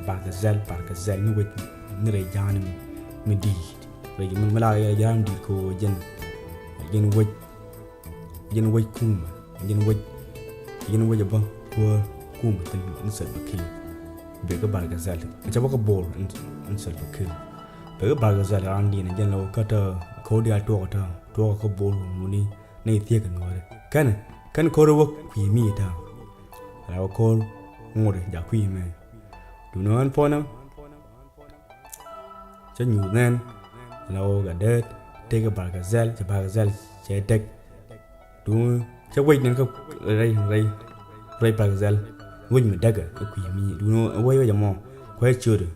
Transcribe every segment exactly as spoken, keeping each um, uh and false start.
Bargazal, Bargazal ni wec ni rɛy ja̱a̱n mi, mi di̱i̱t. Rɛy mi, mi la rɛy ja̱a̱n di̱i̱t kɛ ɣöö jɛn, jɛn wec, jɛn wec kumɛ, jɛn wec, jɛn wec a bä kuäär kumɛ thin ni Salva Kiir. Bek kä Bargazal, mi ca bä kä Bor ni, ni Salva Kiir. Bek kä Bargazal ran di̱i̱n jɛn lɛ wä kä tɛ ko̱r diaal tuɔɔk tɛ, tuɔɔk kä Bor ŋuni ni thiek kɛ nuɔri. Kɛn, kɛn ko̱r wä kui̱ mi tɛ. Ala wä ko̱r ŋuri ja kui̱ mɛ. Duundɛ ɣän puɔ̱nä. Cä nyuuth nɛn. Ala wä Gatdɛɛt tëëkɛ Bargazal, cɛ Bargazal cɛ tek. Duundɛ cä wec nɛn kä rɛy, rɛy, rɛy Bargazal. Wec mi däkɛ kä kui̱ mi. Duundɛ wec wec ɛmɔ. Kuɛ ciötdɛ.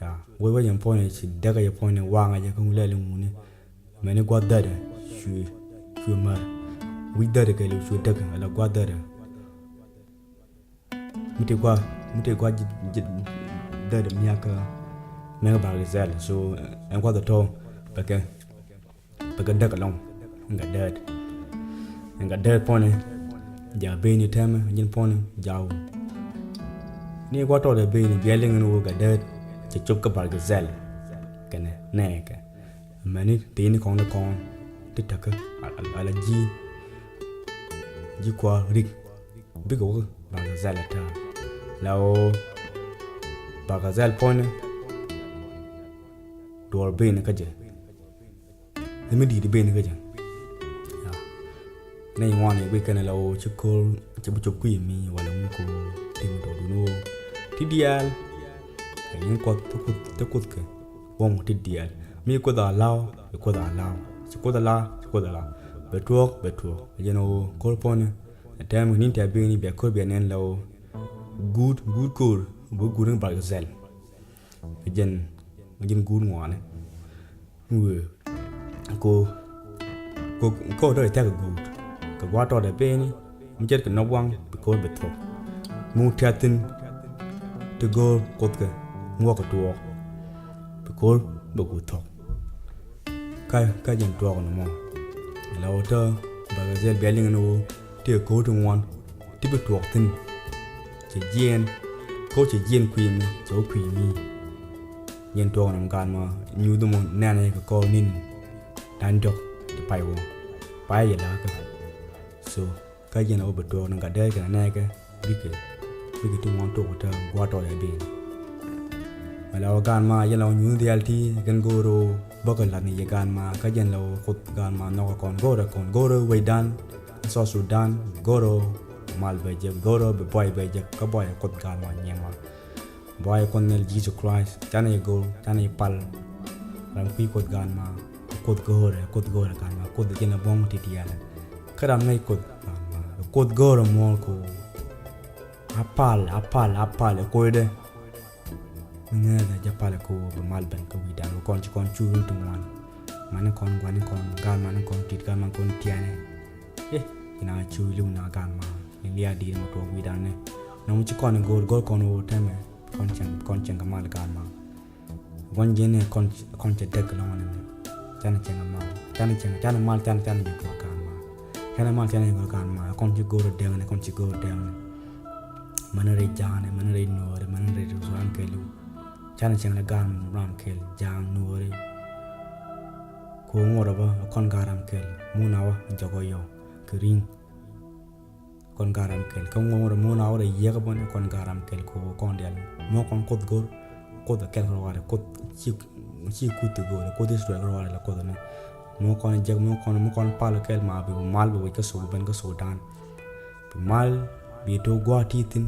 Ya, wec wec ɛmɔ puɔ̱nɛ ci däkɛ jɛ puɔ̱nɛ waŋɛ jɛ kä ŋulɛ li ŋuni. Mɛni gua̱th dädɛ cuɛ, cuɛ mär. Wi̱c dädɛ kɛ li cuɛ däkɛ ala gua̱th dädɛ. Mi tëë kua, mi tëë kua ji̱, ji̱ dädɛ miakä mɛk Bargazal. So ɛn gua̱th tɔ̱ bɛ kɛ, bɛ kɛ däk alɔŋ. Ɛn Gatdɛɛt, ɛn Gatdɛɛt puɔ̱nɛ ja beni tɛmɛ, ji̱n puɔ̱nɛ ja wä. Ni gua̱th tɔ̱ dɛ beni bia liŋ ni wä Gatdɛɛt cɛ cop kä Bargazal. Kɛnɛ nɛɛkɛ. Mɛni thi̱n kɔn ni kɔn ti täkä ala, ala, ala ji̱, ji̱ kua rik. Bikɛ wä Bargazal a tää. La wä Bargazal puɔ̱nɛ duɔr ben kä jɛ. Ni mi di̱i̱t ben kä jɛ. Ya. Nɛy ŋuan i̱ guic kɛn la wä ci ko̱r ci bi cop kui̱ mi wala ŋu ko̱r ti mi dɔɔdun wä. Ti diaal. Kɛ nyin kuɔth ti kuth, ti kuth kɛ. Wä ŋu ti diaal. Mi kuoth a law, bi kuoth a law. Ci kuoth a la, ci kuoth a la. Bɛ tuɔɔk, bɛ tuɔɔk. Jɛn wä ko̱r puɔ̱nɛ. Tɛm ni tɛ ben ni bia ko̱r bia nɛn la wä. Guut, guut ko̱r, bi guut ni Bargazal. Jɛn, jɛn guut ŋuani. Wee. Ko, ko, ko tɔ itak guut. Kɛ gua̱a̱th tɔt ɛ peni mi ce̱tkɛ nɔk waŋ bi ko̱r bɛ thuɔ̱k. Mi wä tiathin ti go̱o̱r kuothkɛ mi wä kɛ tuɔɔk bi ko̱r bɛ guut thuɔ̱k. Ka, ka jɛn tuɔɔk ni mɔ. La wä tɔ Bargazal bia liŋ ni wä ti ɛ ko̱r ti ŋuan. Ti bi tuɔɔk thi̱n. Cɛ jiɛɛn. Ko̱ cɛ jiɛɛn kui̱ mi, cɛ wä kui̱ mi. Jiɛɛn tuɔɔk nɔm gaat ma nyuuth mɔ nɛnɛ kɛ kɔr ni̱n. Dan diɔk ti pay wä. Pay yɛ lakä. So, kä jiɛn a wä bɛ tuɔɔk ni gat dee kɛ nɛ nɛɛkɛ. Bikɛ, bikɛ ti ŋuan tuɔɔk tä gua̱a̱t tɔɔk yɛ bi̱i̱n. Mɛ la wä gaat ma, jiɛn la wä nyuuth diaal ti, kɛn go̱o̱r wä bäkɛ la̱th ni yɛ gaat ma, kä jiɛn la wä kuoth gaat ma nhɔkɛ kɔn go̱o̱rɛ kɔn go̱o̱rɛ wecdan. South Sudan, go̱o̱rä mal bɛ jek, go̱o̱rä bɛ buay bɛ jek, kä buay kuoth gaat ma nyiɛma. Buay kuoth nɛl Jesus Christ, canɛ jɛ go̱o̱r, canɛ jɛ pal. Ram kui̱ kuoth gaat ma, kuoth go̱o̱rä, kuoth go̱o̱rä gaat ma, kuoth jɛn a buɔ̱ŋ ti diaal. Kä ram ŋäc kuoth gaat ma, kuoth go̱o̱rä muɔ̱ɔ̱r ko. A pal, a pal, a pal, ɛ koydɛ. Mi ŋäthɛ jɛ palɛ ko bɛ mal ben kä wi̱dan, bɛ kɔn ci kɔn cu rin ti ŋuan. Mani kɔn guani kɔn, gaat mani kɔn tit, gaat mani kɔn tianɛ. Eh, ina cu liw na gaat ma, ni lia di ma tuɔk wi̱dan ni. Nɔm ci kɔn go̱o̱r, go̱o̱r kɔn wä tɛmɛ, kɔn cɛŋ, kɔn cɛŋ kɛ mal gaat ma. Guan jiɛn ni kɔn, kɔn cɛ dek lɔŋ ni. Canɛ cɛŋ mal, canɛ cɛŋ, canɛ mal, canɛ, canɛ jɛ go̱o̱r gaat ma. Canɛ mal, canɛ jɛ go̱o̱r gaat ma, kɔn ci go̱o̱r dɛŋ ni, kɔn ci go̱o̱r dɛŋ ni. Mani rɛy ja̱a̱ni, mani rɛy nuɔɔri, mani rɛy ruan kɛɛliw. Canɛ cɛŋ la gaan ram kɛl ja̱a̱n nuɔɔri. Ko ŋuɔrɔ bä kɔn gaan ram kɛl. Mun a wä jɔkɔ yɔ kɛ ri̱ŋ. Kɔn gaan ram kɛl. Kä ŋuɔrɔ mun a wä rɛy yiëkä bä ni kɔn gaan ram kɛl ko kɔn dial. Mɔ kɔn kuoth go̱r. Kuoth a kɛl kɛ ruaadɛ. Kuoth ci, ci kuth ti go̱r. Kuoth Israel kɛ ruaadɛ la kuoth ni. Mɔ kɔn jek, mɔ kɔn, mɔ kɔn pal kɛl ma bi mal bi wec kä Sudan, ben kä Sudan. Bi mal, bi tok gua̱a̱th ti thi̱n,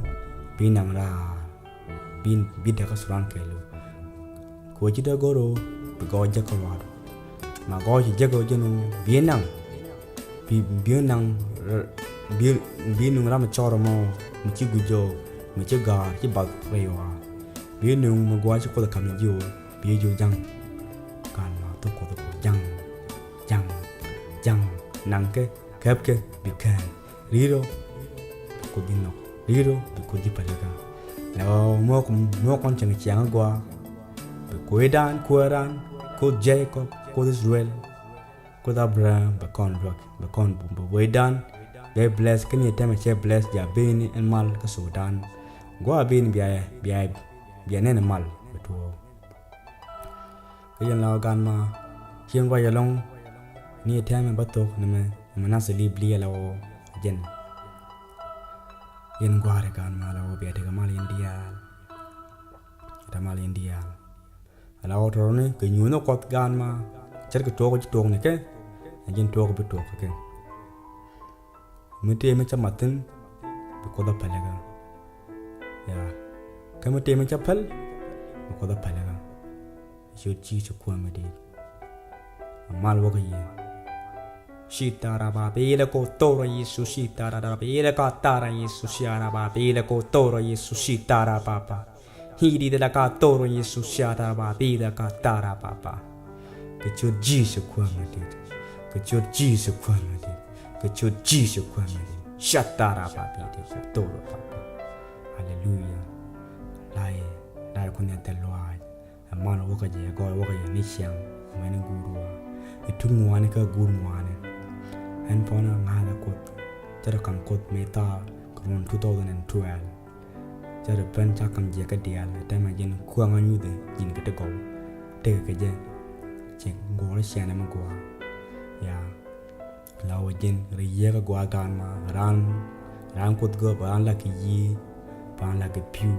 bi naŋ raar, bi, bi däk kä Sudan kɛɛliw. Kɛ ɣöö ci dee go̱r ɣöö bi gɔɔy jek kä ruaadu. Ma gɔɔy ci jek ɣöö jɛn ɣöö bi naŋ, bi, bi naŋ, bi, bi nuŋ ram cɔr mɔ, mi ci guic jɔɔ, mi ci ga̱a̱r, ci bath rɛy ɣɔaa. Bi nuŋ mi gua̱a̱r ci Kuoth ɛ ka̱m ji̱ ɣöö bi ji̱ ja̱ŋ. Gaan ma thok Kuoth ɛ ja̱ŋ, ja̱ŋ, ja̱ŋ, naŋkɛ, kɛpkɛ, bi kään. Ri̱i̱t ɔ bi Kuoth ji̱ nhɔk. Ri̱i̱t ɔ bi Kuoth ji̱ pälikä. Lɛ ɣöö muɔ̱ɔ̱k, muɔ̱ɔ̱k kɔn cieŋ ciaŋ agua. Bi Kuëëdan, Kuääran, Kuoth Jacob, Kuoth Israel, Kuoth Abraham, bɛ kɔn luäk, bɛ kɔn bum, bɛ wecdan. Bɛ bless, kä ni tɛmɛ cɛ bless, ja beni ɛn mal kä Sudan. Gua beni bia, bia, Bia nɛn mal bɛ tuɔɔk. Kä yɛn la wä gan ma cien ruac ɛlɔ̱ŋ ni tɛmɛ bä thok ni mɛ ni mɛ nath li bli ɛlɔ wä jɛn. Yɛn gua̱a̱rɛ gan ma la wä bia tekɛ mal yɛn diaal. Tekɛ mal yɛn diaal. Ala wä tɔrɔni kɛ nyuuthni Kuɔth gan ma ce̱tkɛ tuɔɔk ci tuɔɔk ni kɛ. Ɛ jɛn tuɔɔk bi tuɔɔk kɛ kɛ. Mi tëë mi cä mathin bi Kuoth a päl kä. Ya. Kä mi tëë mi cä päl bi Kuoth a päl kä. Ciöt Ji̱sö Kuäär mi di̱i̱t. Mal wäkä yɛ. Shitara ba pila ko toro Yesu shitara ba pila ka tara Yesu shitara ba pila ko toro Yesu shitara ba ba. Hidi de la ka toro Yesu shitara ba pila ka tara ba ba. Kɛ ciöt Ji̱sö Kuäär mi di̱i̱t. Kɛ ciöt Ji̱sö Kuäär mi di̱i̱t. Kɛ ciöt Ji̱sö Kuäär mi di̱i̱t. Shitara ba pila ko toro ba ba. Haleluya. La̱rɛ, la̱rɛ kun yɛ thil luaac. Ɛ mal wäkä jɛ, ɛ gɔɔy wäkä jɛ ni ciaŋ mɛni guur wä. Ɛ tuŋ ŋuani kä guur ŋuani. Ɛn pɔnä ŋa̱thä Kuoth. Cärɛ kam Kuoth mëë thaar kɛ ruɔ̱n two thousand and twelve. Cärɛ pɛn ca kam jiɛk kä diaal ɛ tɛmɛ ji̱n kuaŋä nyuthɛ ji̱n kɛ ti gɔw. Tekɛ kɛ jɛ. Cɛ guɔrä ciɛnɛ mi gua̱a̱. Ya. La wä ji̱n ri yieekä gua̱a̱ gan ma raan, raan Kuoth gör ba raan la kɛ yiëë, ba raan la kɛ pi̱w.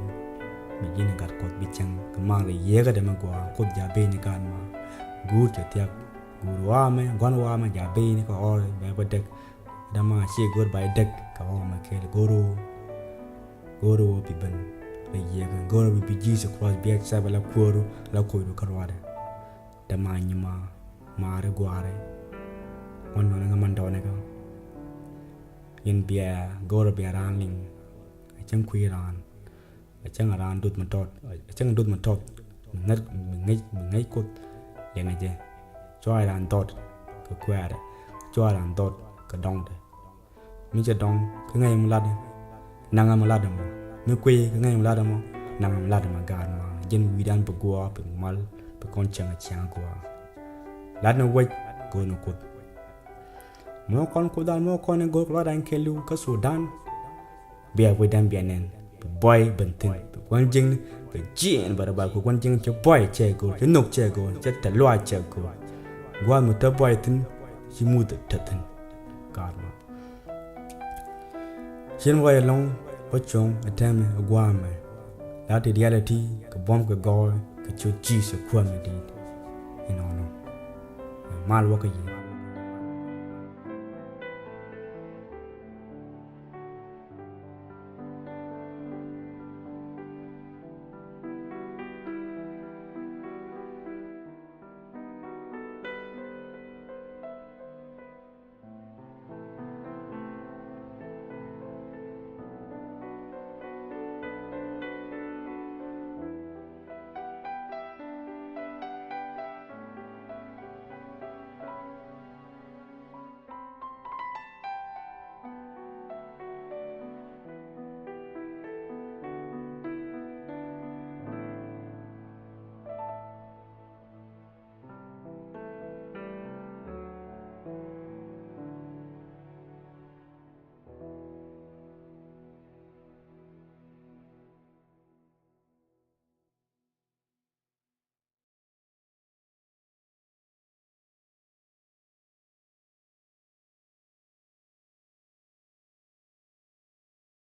Mi ji̱n gat Kuoth bi cäŋ kɛ man ri yieekä dɛ mi gua̱a̱ Kuoth ja̱ beni gan ma. Guur cɛ thiak, guur wa̱a̱ mɛ, gua̱n wa̱a̱ mɛ ja̱ beni kɛ ɣɔr bɛ bä däk. Dama ci gör ba däk kɛ ɣɔr mɛ kɛɛl gör wä, gör wä bi ben ri yieekä, gör wä bi Ji̱sö Kra̱th bi a cɛ bɛ la kuäär la kuɔydu kä ruaadɛ. Dama nyima maari gua̱a̱ri. Ŋuɔ̱n nɔnɛ ŋä man dɔɔni kä. Yɛn bia go̱o̱rä bia raan liŋ. A cäŋ kui̱ raan. A cäŋ raan duth mi tɔt. A cäŋ duth mi tɔt. Mi ŋäc, mi ŋäc, mi ŋäc Kuoth. Liŋ a jɛ. Cua raan dhɔt kɛ kuɛɛrɛ. Cua raan dhɔt kɛ dɔŋdɛ. Mi cɛ dɔŋ kä ŋäc mi latdä, naŋ mi latdä mɔ. Mi kuiy kä ŋäc mi latdä mɔ, naŋ mi latdä mɔ gaat ma. Jɛn wi̱i̱dan bi guɔ, bi mal, bi kɔn cäŋ a ciaŋ guɔ. Latdä wec go̱o̱n Kuoth. Mɔ kɔn Kuoth dan mɔ kɔn in go̱o̱r kɛ latdan kɛ li̱w kä Sudan. Bia wecdan bia nɛn. Bi buɔy ben thi̱n. Bi gua̱n jiäkni, bi jiɛɛn bä rɛ bal kɛ gua̱n jiäkni cɛ buɔy cɛ go̱o̱r, cɛ nhök cɛ go̱o̱r, cɛ tɛ luaac cɛ go̱o̱r. Gua̱a̱th mi te buɔy thi̱n, ci muth te thi̱n. Gaat ma. Cien wä ɛlɔ̱ŋ bä cuɔ̱ŋ ɛ tɛmɛ ɛ gua̱a̱mɛ. La ti diaal ɛ ti kɛ buɔ̱m kɛ gɔɔy kɛ ciöt Ji̱sö Kuäär mi di̱i̱t. Inɔnɔ. Mal wäkä yɛ.